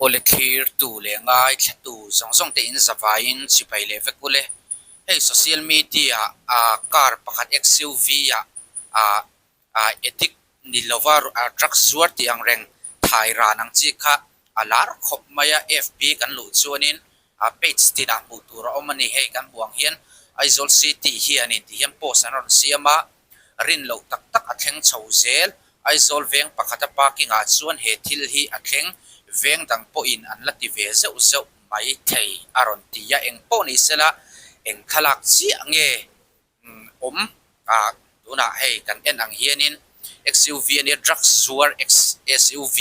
Awle thlirtu leh ngaithlatu zawng zawng te in zavaiin chibai leh vek ule. Hei social media ah car pakhat XUV ah ah ah addict ni lova drugs zuar tih ang reng thai ran ang chi kha a lar khawp mai a FB kan luh chuanin ah page tinah hmuh tur a awm a ni. Hei kan hmuh ang hian Aizawl City hianin ti hian post an rawn siam a. rin loh tak tak a thleng chho zel. Aizawl veng pakhata parking ah chuan he thil hi a thleng, veng dang pawhin an la ti ve zeuh zeuh mai thei a rawn ti a, eng pawh ni sela eng thlalak chiah nge awm a tunah hei kan en ang hianin XUV a nia drugs zuar XSUV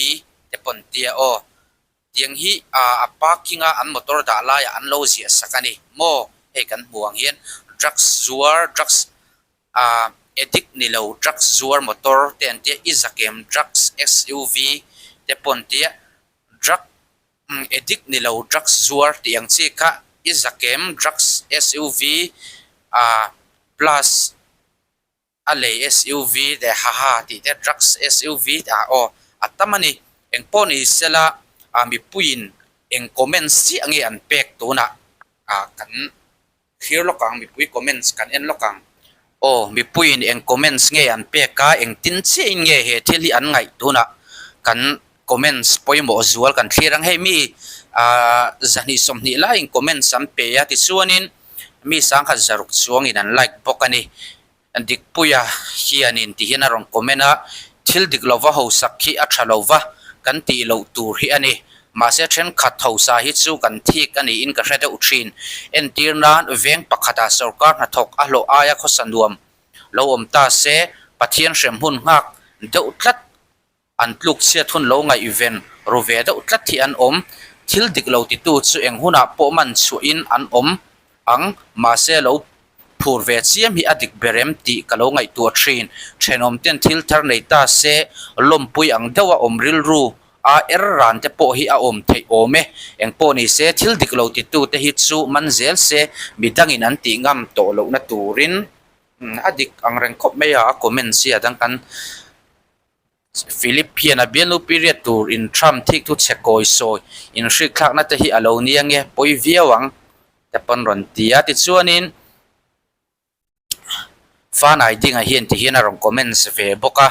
te pawn tia aw. Tiang hi a parking a an motor dah laiah an lo ziah sak a ni maw? Hei kan hmuh ang hian drugs zuar drugs ah addict ni lo drugs zuar motor te an tia i zakem drugs SUV te pawh an tia drug addict ni lo drugs zuar tih ang chi kha i zakem drugs SUV ah plus. A lei SUV leh haha tih te drugs SUV ah aw a tam a ni. Eng pawh ni sela ah mipuiin eng comments chiah nge an pek tunah ah kan thlir lawk ang mipui comments kan en lawk ang. Aw mipuiin eng comments nge an pek a engtin chiahin nge he thil hi an ngaih tunah kan comments pawimawh zual kan thlir ang. Hei mi ah zahnih sawmhnih laiin comments an pe a tichuanin Mi sangkhat zaruk chuangin an like bawk a ni. Dikpuia hianin ti hian a rawn comment a, Thil dik lova hausak hi a tha lova kan tih loh tur hi a ni. Mahse thenkhat hausa hi chu kan thik a niin ka hre deuh thin. Entir nan veng pakhatah sorkar hnathawk a hlawh aia khawsa nuam lo awm ta se, Pathian hrem hun nghak deuh tlat An tluk chhiat hun lo ngaihven ru ve deuh tlat hi an awm. Thil dik lo titu chu eng hunah pawh man chhuahin an awm ang, mahse lo phur ve chiam hi a dik ber em tih ka lo ngaihtuah thin. Thenawm ten thil thar nei ta se lawmpui ang deuha awm rilru a er ran te pawh hi a awm theih awm e. Eng pawh ni se thil dik lo titu te hi chu man zel se midangin an tih ngam tawh lohna turin a dik ang reng khawp mai a, a comment sia dang kan. Philip hian a bialnu period tur in Trump thik thu chhe kawi sawi in hrik thlakna te hi a lo nia nge pawi viau ang te pawn rawn ti a. Tichuanin Fanai Dinga hian ti hian a rawn comments ve bawk a,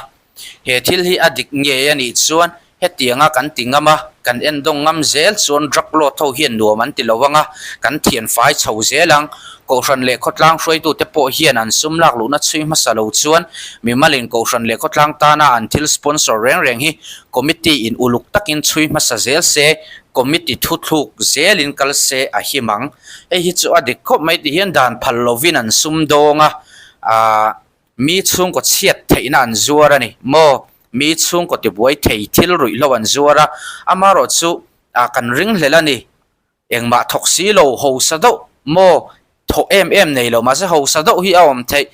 He thil hi a dik ngei a nih chuan hetianga kan ti ngam a, kan endawng ngam zel chuan drug lord ho hian nuam an ti lo ang a, kan thian fai chho zel ang. Kohhran leh khawtlang hruaitute pawh hian an sum lak luhna chhui hmasa lo chuan mimalin Kohhran leh khawtlang tana an thil sponsor reng reng hi Committee in uluk takin chhui hmasa zel se, Committee thuthluk zelin kal se a him ang. Hei hi chu a dik khawp mai ti hian dan phal lovin an sum dawng a, aah mi chhungkaw chhiat theihna an zuar a ni maw? Mi chhungkaw tibuai thei thil ruihhlo an zuar a, amaherawhchu ah kan ringhlel a ni. Engmah thawk si lo, hausa deuh maw thawh em em nei lo mahse hausa deuh hi a awm theih.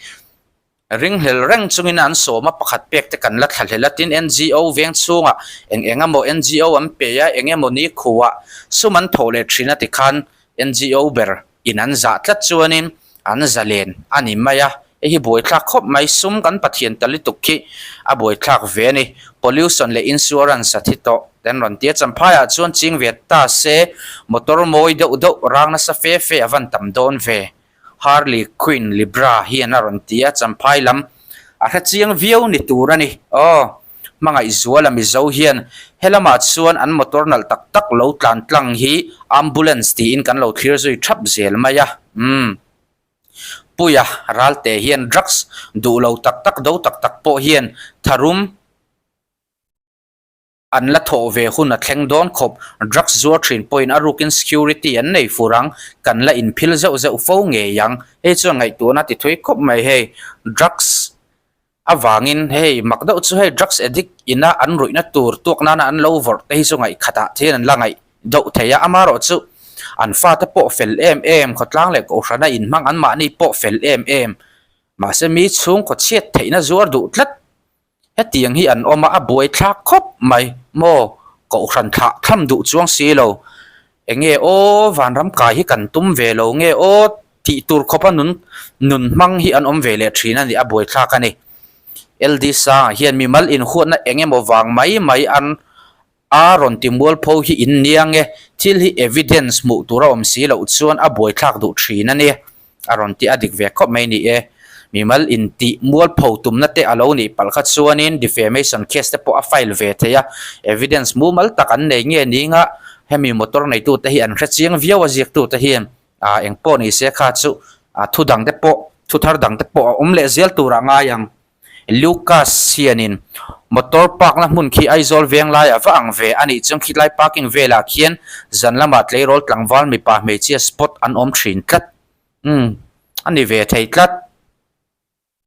Ringhlel reng chungin an sawm a, pakhat pek te kan la thla hlel a, tin NGO veng chhungah eng eng emaw NGO an pe a, eng emaw ni khuah sum an thawh leh thin a tikhan NGO ber in an zah tlat chuanin an zalen a ni mai a, hei hi buaithlak khawp mai, sum kan Pathian ta lutuk khi a buaithlak ve a ni, pollution leh insurance a thi tawh ten rawn ti a, Champhaiah chuan ching ve ta se motor mawi deuh deuh rang nasa fe fe a van tam dawn ve, Harley Quinn Libra hian a rawn ti a, Champhai lam a hre chiang viau ni tur a ni, aw. Hmangaihzuala Mizo hian helamah chuan an motor nalh tak tak lo tlan tlang hi ambulance tiin kan lo thlir zui thap zel mai a. Umm. Puia Ralte hian drugs duh lo tak tak do tak tak pawh hian tharum an la thawh ve hun a thleng dawn khawp. Drugs zuar thin pawhin a rukin security an nei fur ang, kan la inphil zeuh zeuh fo ngei ang. Hei chuan ngaihtuahna ti thui khawp mai hei. Drugs Avangin hei mak deuh chu hei drugs addict ina an ruihna tur tuak nana an lo vawrh te hi chu ngaih khatah thian an la ngaih deuh thei a, amaherawh chu an fate pawh fel em em, khawtlang leh kohhrana inhmang an mahni pawh fel em em, mahse mi chhungkaw chhiat theihna zuar duh tlat hetiang hi an awm a, a buaithlak khawp mai maw kohhran thlah thlam duh chuang si lo. Enge aw vanram kai hi kan tum ve lo nge aw tih tur khawpa nun nun hmang hi an awm ve leh thin a ni, a buaithlak a ni. LD Sanga hian mimal inhuatna eng emaw vang mai mai an A rawn ti mualpho hi in nia nge, thil hi evidence hmuh tur a awm si loh chuan a buaithlak duh thin a ni. A rawn ti a dik ve khawp mai ni e. Mimal intih mualpho tumna te a lo nih palh kha chuanin defamation case te pawh a file ve thei a, evidence mumal tak an nei nge ni nga hemi motor neitute hi an hre chiang viau a ziaktute hian ah eng pawh ni se kha chu ah thu dang te pawh thu thar dang te pawh a awm leh zel turah ngai ang. Lucas hianin motor park na hmun khi Aizawl veng laiah va ang ve a nih chuan khilai parking velah khian zan lamah tleirawl tlangval mipa hmeichhia spot an awm thin tlat. Umm a ni ve thei tlat.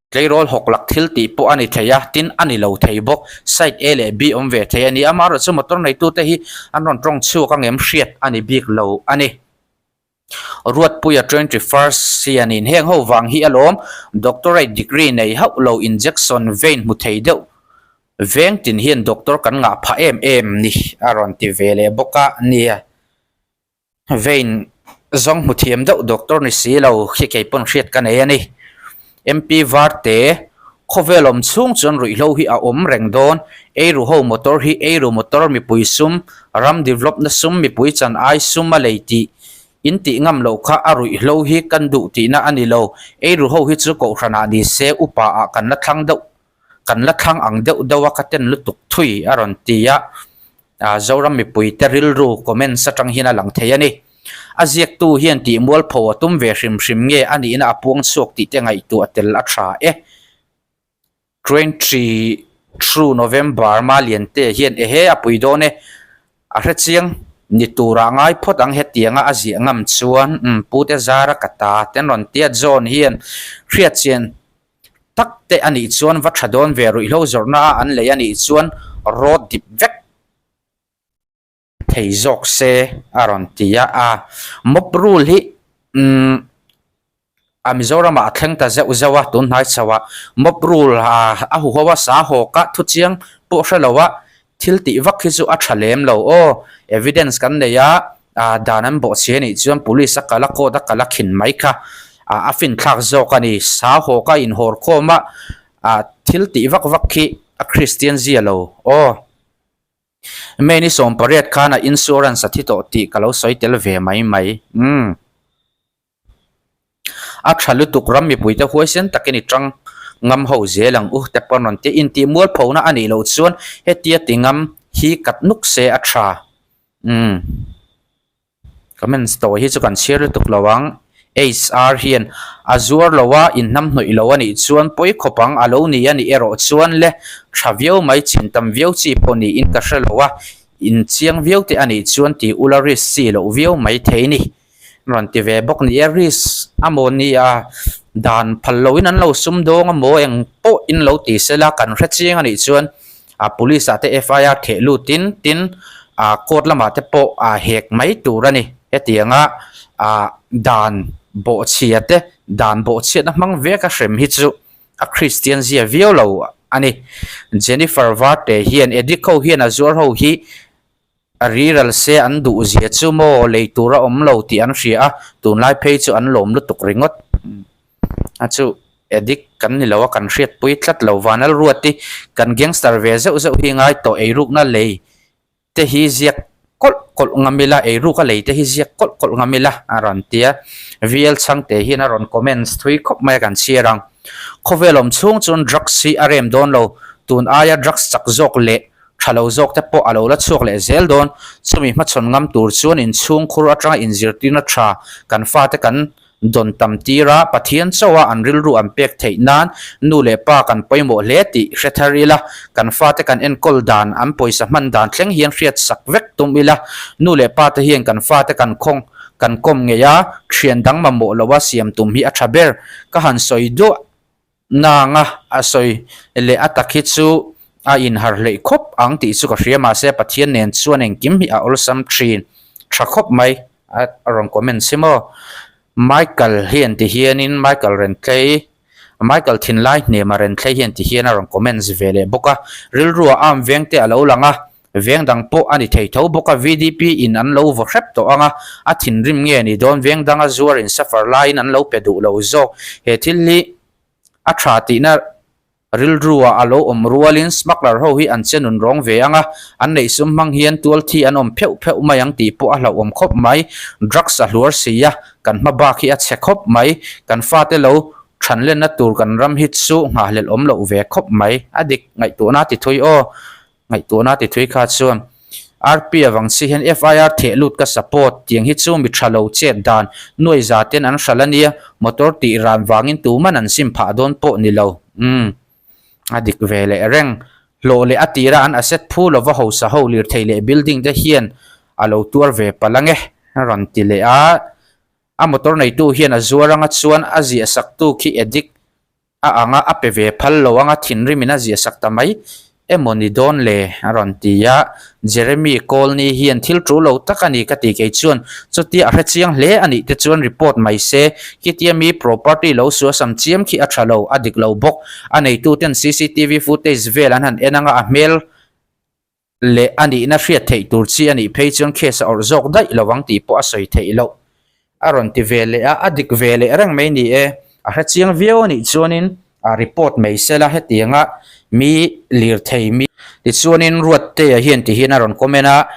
Tleirawl hawk lak thil tih pawh a ni thei a, tin a ni lo thei bawk. Side A leh B awm ve thei a ni. Amaherawhchu motor neitute hi an rawn tawng chhuak ang em hriat a ni bik lo a ni. Ruatpuia 21st hianin heng ho vang hi alawm doctorate degree nei hauh lo injection vein hmu thei deuh veng tin hian doctor kan ngah phah em em ni a rawn ti ve leh bawk a nia. Vein zawng hmu thiam deuh doctor ni si lo khi kei pawn hriat ka nei a ni. MP Varte, Khawvel awm chhung chuan ruihhlo hi a awm reng dawn. Eiru ho motor hi eiru motor mipui sum, ram develop na sum mipui chan ai sum a lei tih in tih ngam loh kha a ruihhlo hi kan duh tihna a ni lo. Eiru ho hi chu kohhranah ni se upa ah kan la thlang deuh kan la thlang ang deuh deuh a ka ten lutuk thui a rawn ti a. Zoram mipuite rilru comments atang hian a lang thei a ni. A ziaktu hian tih mualpho a tum ve hrim hrim nge a nihna a puang chhuak tih te ngaihtuah tel a tha e. 23 November Maliante hian ehe a pui dawn e, a hre chiang ni turah ngai phawt ang hetianga a ziah ngam chuan umm Pute Zara ka ta ten rawn tia John hian hriatchian tak te a nih chuan va tha dawn ve ruihhlo zawrhna a an lei a nih chuan road dip vek thei zawk se a rawn ti a a mob rule hi umm a Mizoramah a thleng ta zeuh zeuh a tun hnai chho ah mob rule ah a huho a sa hawk a thu chiang pawh hre lo a thil tih vak hi chu a tha lem lo aw evidence kan nei a ah dan an bawh chhe anih chuan police a kal a court a kal a khin mai kha ah a finthlak zawk a ni sa hawk a inhawr khawm a ah thil tih vak vak khi a Christian zia lo aw. May ni 18 khan a insurance a thi tawh tih ka lo sawi tel ve mai mai. Umm. A tha lutuk ram mipuite huaisen takin i tang ngam ho zel ang u te pawn rawn ti. Intih mualphona a nih loh chuan hetia ti ngam hi kat nuk se a tha. Umm. Comments tawh hi chu kan chhiar lutuk lo ang. HR hian a zuar lo a, inhnam hnawih lo a nih chuan pawi khawp ang a lo ni a nih erawh chuan le tha viau mai chin tam viau chi pawh niin ka hre lo a, in chiang viau te a nih chuan ti ula risk chi loh viau mai thei ni. Rawn ti ve bawk ni e, risk a maw ni a, dan phal loin an lo sum dawng a maw eng pawh in lo ti sela kan hre chiang a nih chuan a police ah te FIR theh lutin tin ah court lamah te pawh ah hek mai tur a ni hetianga ah dan bawhchhia te dan bawhchhiatna hmang vek a hrem hi chu a Christian zia viau lo a ni Jennifer Varte hian addict ho hian a zuar ho hi a riral se an duh zia chu maw lei tur a awm lo tih an hria a tunlai phei chu an lawm lutuk ringawt a chu. Addict kan ni lo a, kan hriatpui tlat lo. Vanal Ruati, kan gangster ve zeuh zeuh hi ngai tawh eirukna lei te hi ziak kawlh kawlh ngam ila, eiruka lei te hi ziak kawlh kawlh ngam ila a rawn ti a. VL Chhangte hian a rawn comments thui khawp mai a kan chhiar ang. Khawvel awm chhung chuan drugs hi a rem dawn lo, tun aia drugs chak zawk leh tha lo zawk te pawh a lo la chhuak leh zel dawn. Chumi hmachhawn ngam tur chuan inchhungkhur atanga inzirtirna tha kan fate kan Dawn tam tir a, Pathian chauha an rilru an pek theih nan nu leh pa kan pawimawh hle tih hre thar ila, kan fate kan enkawl dan, an pawisa hman dan thleng hian hriat sak vek tum ila, nu leh pa te hian kan fate kan khawng kan kawm ngei a, thian dang mamawh loha siam tum hi a tha ber. Ka han sawi duah. Nanga a sawi leh a tak hi chu a inhar hleih khawp ang tih chu ka hria mahse Pathian nen chuan engkim hi a awlsam thin tha khawp mai a rawn comment si maw. Michael hian ti hianin Michael Renthlei Michael thinlai hnema Renthlei hian ti hian a rawn comments ve leh bawk a rilru ah arm veng te a lo lang a veng dang pawh a ni thei tho bawk a VDP in an lo vaw hrep tawh ang a a thinrim nge ni dawn veng danga zuar in suffer laiin an lo pe duh lo zawk he thil hi a tha tihna. Rilru-ah a lo awm rualin smuggler ho hi an che nun rawng ve ang a, an neih sum hmang hian tual thi an awm pheuh pheuh mai ang tih pawh a hlauhawm khawp mai. Drugs a hluar si a, kan hma bak hi a chhe khawp mai. Kan fate lo thanlenna tur kan ram hi chu nghahhlelh awm loh ve khawp mai. A dik, ngaihtuahna ti thui aw. Ngaihtuahna ti thui kha chuan RP avang chi hian FIR theh lut ka support tiang hi chu mi tha lo chet dan nuai za ten an hral ania motor tih ran vangin tuman an sim phah dawn pawh ni lo umm a dik ve leh reng hlawh leh a tira an asset phu lova hausa ho lirthei leh building te hian a lo tuar ve palh ange a rawn ti leh a a motor neitu hian a zuar anga chuan a ziah sak tu khi addict A anga a pe ve phal lo anga thinrimin a ziah sak ta mai emaw ni dawn le? a rawn ti a. Jeremy Colney hian thil tul lo tak a ni ka ti kei chuan chutia a hrechiang hle a nih te chuan report mai se, khitia mi property lo suasam chiam khi a tha lo, a dik lo bawk. A neituten cctv footage vel an han en anga a hmel leh a nihna hriat theih tur chi a nih phei chuan case a awrh zawk daih lo ang tih pawh a sawi theih loh. A rawn ti ve leh a, a dik ve leh reng mai ni e. A hre chiang viau a nih chuanin a report mai sela hetianga mi lirthei mi. Tichuanin Ruattea hian tihian a rawn comment a,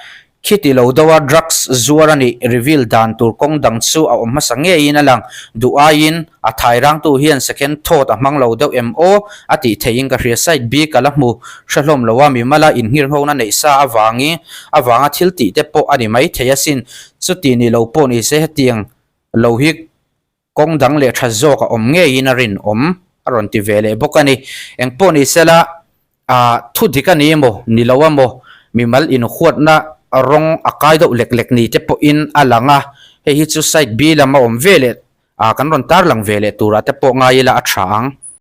Khiti lo deuha drugs zuar a nih reveal dan tur kawng dang chu a awm hmasa ngeiin a lang. Duh aiin a thai rangtu hian second thought a hmang lo deuh em aw a tih theihin ka hria. Side bik a la hmu hre hlawm lo a, mimala inngirnghona neih sa avangi avanga thil tih te pawh a ni mai thei asin. Chuti ni lo pawh ni se hetiang lo hi kawng dang leh tha zawk a awm ngeiin a rinawm a rawn ti ve leh bawk a ni. Eng pawh ni sela ah thu dik a ni emaw ni lo emaw mimal inhuatna rawng a kai deuh lek lek ni te pawhin a lang a, hei hi chu side B lam a awm ve leh ah kan rawn tarlang ve leh turah te pawh ngai ila a tha ang.